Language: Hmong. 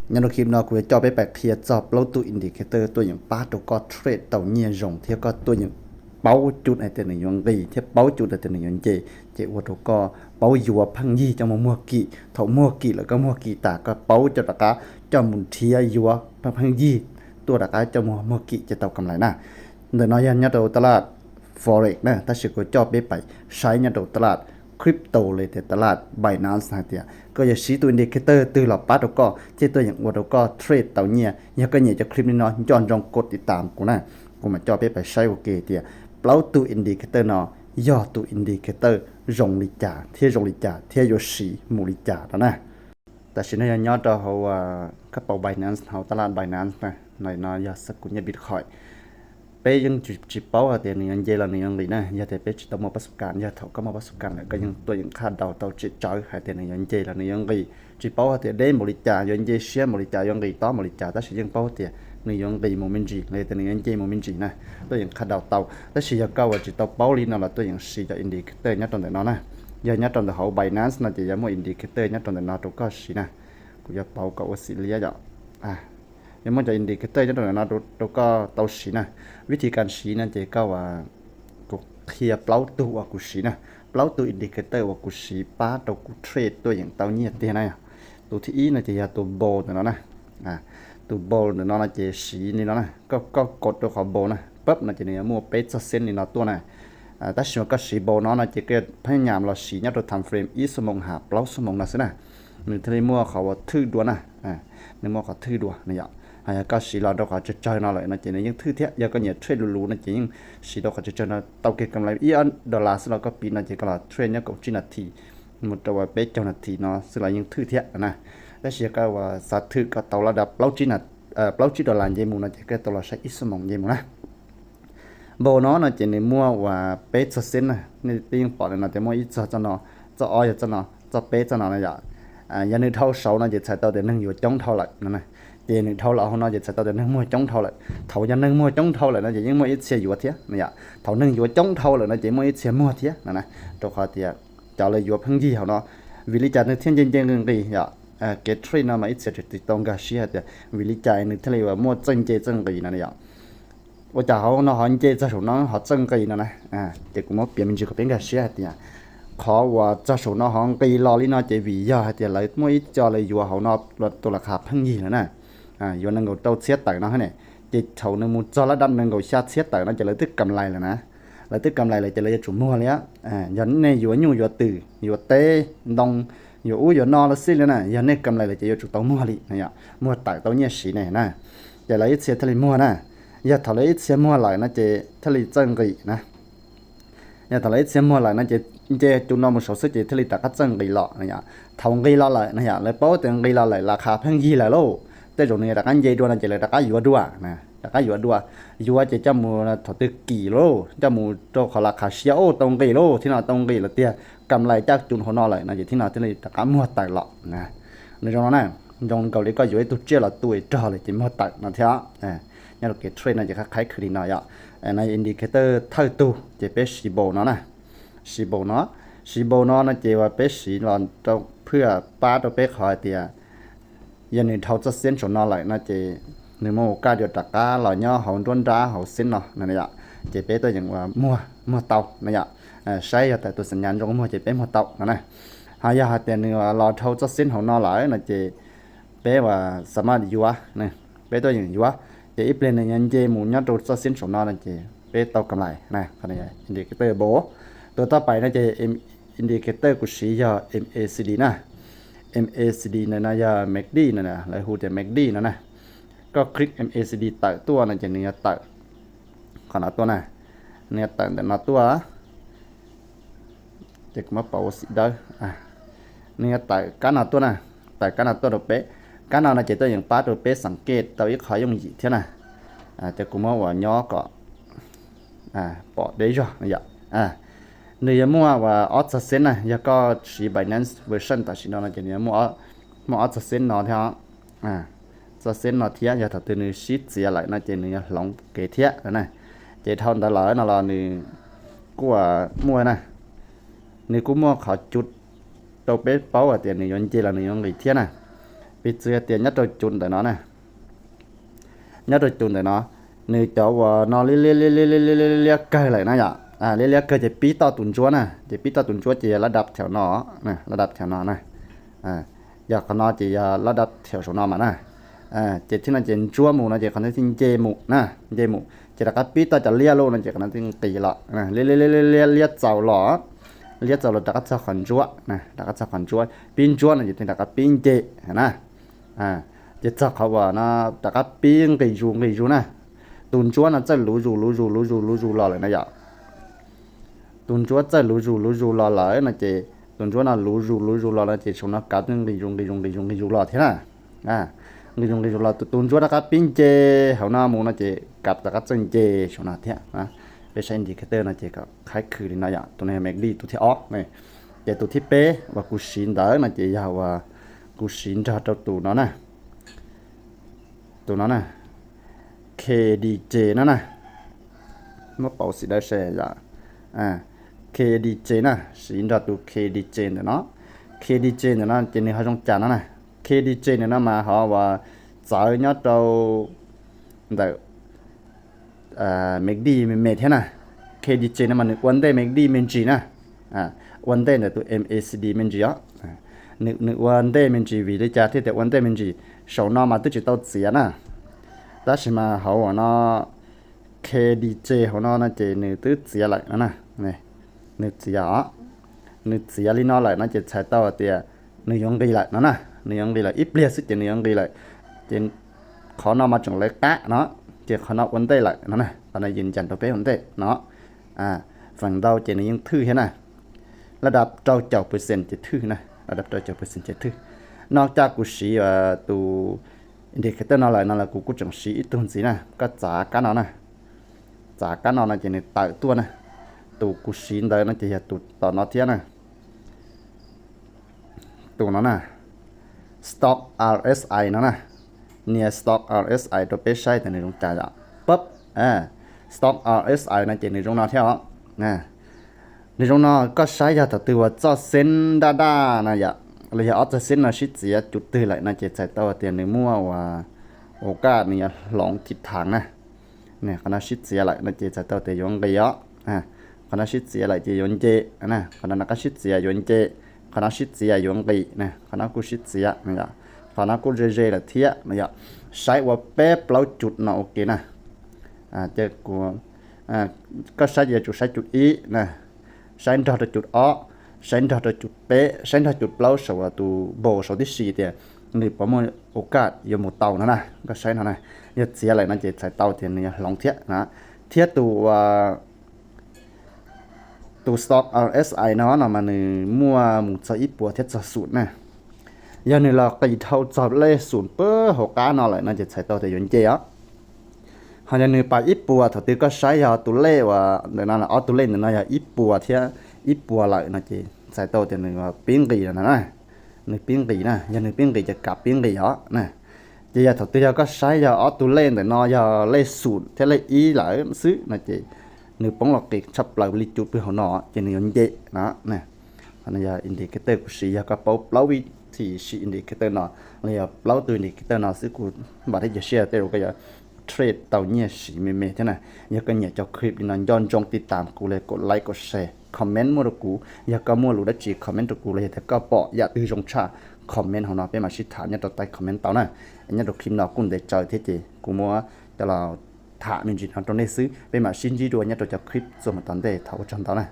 Nyob rau clip no kuv yuav coj peb pais qhia txog plaub tug indicator tuaj yeem pab rau koj trade tau nyiaj zoo thiab koj tuaj yeem paub cus hais tias nws yuav nqis thiab paub cus hais tias nws yuav nce, ces ua rau koj paub yuav pheej yig coj mus muag kim. Thaum muag kim lawm koj muag kim tas koj paub coj rov qab coj mus nrhiav yuav pheej yig tuaj rov qab coj mus muag kim ces tau kam lais na. Ntawm no yog nyob rau taj laj forex na, tab sis kuv coj peb pais saib nyob rau taj laj crypto li tias taj laj Binance hais tias koj yuav siv tus indicator twg los pab rau koj thiaj tuaj yeem ua rau koj trade tau nyiaj. Yog koj nyiam cov clip li no nco ntsoov kov tiv tam kuv na, kuv mam coj peb pais saib ua ke tias plaub tug indicator no yog tus indicator zoo li cas thiab zoo li cas thiab yuav siv mus li cas no na. Tam sim no yog nyob rau hauv kab paus Binance, hauv taj laj Binance na, no yog xab kum nyiaj Bitcoin. Peb yeej tsis paub hais tias nws yuav nce los nws yuav nqis na, yog tias peb tsis tau muaj pab xu kas. Yog thaum koj muaj pab xu kas lawm koj yeej tuaj yeem qhaj daus tau tsis tsawv hais tias nws yuav nce los nws yuav nqis. Tsis paub hais tias deb npaum li cas, yuav nce siab npaum li cas, yuav nqis tob npaum li cas, tab sis yeej paub tias nws yuav nqis mus me ntsis los yog tias nws yuav nce mus me ntsis na, tuaj yeem qhaj daus tau. Tab sis yog koj uas tsis tau paub li no los tuaj yeem siv cov indicator nyob rau ntawm no na. Yog nyob rau ntawm hauv Binance no ces yuav muaj indicator nyob rau ntawm no rau koj siv na. Kuv yuav pauv kom ua xim liab yom. Yuav muaj cov indicator nyob rau ntawm no rau koj tau siv na. Vib thi kas siv no ces koj, kuv qhia plaub tug uas kuv siv na, plaub tug indicator uas kuv siv pab rau kuv trade tuaj yeem tau nyiaj tiag na. Tus thib ib no ces yog tus bold ntawm no na. Tus bold ntawm no no ces siv li no na, koj kov rau qhov bold na pab no ces nws yuav muaj peb txoj xeeb li no tuaj na. Tab sis mas koj siv bold no no ces koj phab nyam los siv nyob rau time frame ib xuab moos hab plaub xuab moos no xwb na, nws thiaj li muaj qhov uas thwj dua na. Nws muaj qhov thwj dua na yom. Yog koj siv los rau qhov tsawg tsawg no lawm no ces nws yeej thwj thiab. Yog koj nyiam trade luv luv no ces yeej siv rau qhov tsawg tsawg no tau kiag kam lais ib ob dollar xwb los koj piv no ces koj los trade nyob kaum tsib nas this mus rau peb caug nas this no xwb los yeej thwj thiab na. Tab sis yog koj uas xav thwm kom tau lab dab plaub tsib dollar nce mus no ces koj tau los saib ib xuab moos nce mus na. Bold no no ces nws muaj uas peb txoj xeeb na, nej twb yeej pom li no tias muaj ib txoj txoj no, txoj ob yog txoj no, txoj peb txoj no na yom. Yog nws dhau saud no ces txhais tau tias neeg yuav coob dhau lawm no na. Ces nws dhau los hauv no ces txhais tau tias neeg muag coob dhau lawm. Thaum yog neeg muag coob dhau lawm no ces yeej muaj ib txhia yuav thiab no yom. Thaum neeg yuav coob dhau lawm no ces muaj ib txhia muag thiab no na. Rau qhov tias cov lawv yuav pheej yig hauv no. Vim li cas nws thiaj nce nce nqis nqis yom? Kev trade no mas ib txhia tsis tau nkag siab hais tias vim li cas nws thiaj li uas muaj txawj nce txawj nqis no yom. Ua cas hauv no ho nce txog saum no ho txawj nqis no na? Ces kuv muab piav me ntsis kom peb nkag siab hais tias qhov uas txog saum no ho nqis los li no ces vim yog hais tias lawv muaj ib co lawv yuav hauv no tus las khas pheej yig lawm na, yuav nees nkaum rau txhiab tawm no ne. Ces thaum nws mus txog lab dab nees nkaum xya txhiab tawm no ces lawv twb kam lais lawm na. Lawv twb kam lais lawm ces lawv yuav tsum muag li. Yog nej yuav nyuj yuav twm yuav teb ntoo, yuav ub yuav no los xij li na, yog nej kam lais lawm ces yuav tsum tau muag li no yom, muag tawm tau nyiaj siv ne na. Ces lawv ib txhia thiaj li muag na. Yog thaum lawv ib txhia muag lawm no ces thiaj li txawj nqis na. Yog thaum lawv ib txhia muag lawm no ces nce cov no mus saud xwb ces thiaj li rov qab txawj nqis los no yom. Thaum nqis los lawm no yom, lawv paub tias nqis los lawm las khas pheej yig lawm lauj, tej zaum nws rov qab nce dua no ces lawv rov qab yuav dua, rov qab yuav dua. Yuav ces coj mus thaum twg kim lauj, coj mus rau qhov las khas siab ub tau nqis lauj, thiab no tau nqis lawm tiag, kam lais caj cus hauv no lawm no ces thiab no thiaj li rov qab muag tawm los. Nws zoo no na, zoo nkaus li koj yuav ib tug tsiaj los tu rog lawm ces muag tawm no thiab. Nyob rau kev trade no ces qhab qhaib khwv li no yom. No indicator thawj tug ces peb siv bold no na. Siv bold no, siv bold no no ces uas peb siv los rau phwj pab rau peb qhov hais tias yog nws dhau txoj xeeb saum no lawm no ces nws muaj ua kaj yuav rov qab los nyob hauv nruab nrab hauv xeeb no no yom. Ces peb tuaj yeem uas muag, muag tau no yom. Saib yog tawm tus xam nyas zoo muag ces peb muag tau no na. Ho yog hais tias nws los dhau txoj xeeb hauv no lawm no ces peb uas xa maj yuav, peb tuaj yeem yuav. Ces ib pliag nws yuav nce mus nyob rau txoj xeeb saum no no ces peb tau kam lais na. Indicator bold. Tus toj pais no ces indicator kuv siv yog MACD na. MACD ntawm no yog MACD no, lawv hu tias MACD no na. Koj click MACD tawm tuaj no ces nws yuav tawm qhov no tuaj na. Nws yuav tawm ntawm no tuaj. Ces kuv muab pauv ua xim dawb. Nws yuav tawm kab no tuaj na, tawm kab no tuaj rau peb. Kab no no ces tuaj yeem pab rau peb xeem kej tau ib qho yooj yim thiab na. Ces kuv muab uas nyob kom pom deb zog no yom. Nws yuav muaj uas ob txog xeeb na, yog koj siv Binance version tam sim no no ces nws yuav muaj ob txog xeeb no thiab. Txog xeeb no thiab, yog thaum twg nws sib txiav lawm no ces nws yuav hloov kev thiab na. Ces dhau ntawd lawm no los nws kuj muaj na, nws kuj muaj qhov cus rau peb paub hais tias nws yuav nce los nws yuav nqis thiab na. Piv txwv tias nyob rau cov ntawm no na, nyob rau cov ntawm no, nws cov uas no liab liab liab liab liab liab kawg lawm na yom, liab liab kawg ces pib toj tus ntsuab na, ces pib toj tus ntsuab ces yog lab dab thaum no, lab dab thaum no na, yog qhov no ces yog lab dab thaum saum no mas na, ces thiab no ces ntsuab mus no ces qhov no thiaj nce mus na, nce mus ces rov qab pib toj cov liab lub no ces qhov no thiaj nqis los, liab liab liab liab txaus los, liab txaus los rov qab txog qhov ntsuab, rov qab txog qhov ntsuab, pib ntsuab no ces thiaj rov qab pib nce na. Ces txog qhov uas no rov qab pib nqis zus nqis zus na, tus ntsuab no txawj luv zus luv zus luv zus luv zus los lawm na yom. Tus ntsuab txawj luv zus luv zus los lawm no ces tus ntsuab no luv zus luv zus los no ces saum no kav twb nqis zus nqis zus nqis zus nqis zus los thiab na. Nqis zus nqis zus los tus tus ntsuab rov qab pib nce hauv no mus no ces kav rov qab txawj nce saum no thiab. Peb saib indicator no ces kom qhaib khwv li no yom, tus no yog MACD tus thib ob. Ces tus thib peb uas kuv siv ntawd no ces yog uas kuv siv nrog rau tus no na, tus no na, KDJ no na. Muab pauv xim dawb se yom, KDJ na, siv nrog tus KDJ ntawm no. KDJ ntawm no ces nws ho zoo cas no na. KDJ ntawm no mas ho uas txawv nyob rau ntawm MACD me me thiab na. KDJ no mas nws ua ntej MACD me ntsis na, ua ntej ntawm tus MACD me ntsis os. Nws ua ntej me ntsis, vim li cas thiaj tias ua ntej me ntsis? Saum no mas twb tsis tau txiav na, tab sis mas hauv no KDJ hauv no no ces nws twb txiav lawm no na. Nws txiav os, nws txiav li no lawm no ces txhais tau tias nws yuav nqis lawm no na. Nws yuav nqis lawm, ib pliag xwb ces nws yuav nqis lawm. Ces qhov no mas tseem lawv qab no, ces qhov no ua ntej lawm no na, qhov no yeej ncas rau peb ua ntej no. Feem ntau ces nws yeej thwj thiab na, lab dab rau caum percent ces thwj na, lab dab rau caum percent ces thwj. Nov caj kuv siv tus indicator no lawm no los kuv kuj tseem siv ib tug ntxiv na, koj txav kab no na, txav kab no no ces nws tawm tuaj na. Tus kuv siv ntawd no ces yog tus tom no thiab na. Tus no na, Stoch R S I no na, nias Stoch R S I rau peb saib tias nws zoo cas yom. Pab, Stoch R S I no ces nws zoo no thiab os. Nws zoo no, koj saib yog thaum twg uas txoj xeeb daj daj na yom, los yog ob txoj xeeb no sib txiav cuv twg lawm no ces txhais tau tias nws muaj uas, ua kaj nws yuav hloov thib thaav na. Qhov no sib txiav lawm no ces txhais tau tias yuav nqis os. Qhov no sib txiav lawm ces yuav nce, qhov no rov qab sib txiav yuav nce, qhov no sib txiav yuav nqis, qhov no kuj sib txiav, qhov no kuj ze ze lawm thiab no yom. Saib ua peb plaub cuv no ua ke na. Koj saib ces yuav tsum saib cuv ib na, saib nrog rau cuv ob, saib nrog rau cuv peb, saib nrog cuv plaub saum tus bow saud tib si tias nws puas muaj ua kaj yuav mus tau no na. Koj saib no na, yog txiav lawm no ces txhais tau tias nws yuav hloov thiab na. Thiab tus tus Stoch R S I no no mas nws muaj mus txog ib puas thiab txog xum na. Yog nws los qis dhau txog lej xum pab hauv qab no lawm no ces txhais tau tias yuav nce os. Ho yog nws pas ib puas, thaum twg koj saib yog tus lej uas ntawm no, ob tug lej ntawm no yog ib puas thiab ib puas lawm no ces txhais tau tias nws pib nqis no na. Nws pib nqis na, yog nws pib nqis ces kav pib nqis os na. Ces yog thaum twg yog koj saib yog ob tug lej ntawm no yog lej xum thiab lej ib lawm xwb no ces nws poob los qis tshaj plaws li cuv pw hauv no ces nws yuav nce no. Qhov no yog indicator kuv siv, yog koj paub plaub vib thim siv indicator no los yog plaub tug indicator no xwb kuv vam thiab cia siab tej zaum koj yuav trade tau nyiaj siv me me thiab na. Yog koj nyiam cov clip li no nco ntsoov tiv tam kuv li, kom like kom share, comment muaj rau kuv. Yog koj muaj lus dab tsi comment rau kuv los yog tias koj pom yam twg zoo tshaj comment hauv no peb mam sib tham nyob rau taib comment tau na. Nyob rau clip no kuj ntev tsawv thiab ces kuv muab coj los tham me ntsis no rau nej xwb, peb mam sib ntsib dua nyob rau cov clip txuas mus tom ntej, thov ua tsaug ntau na.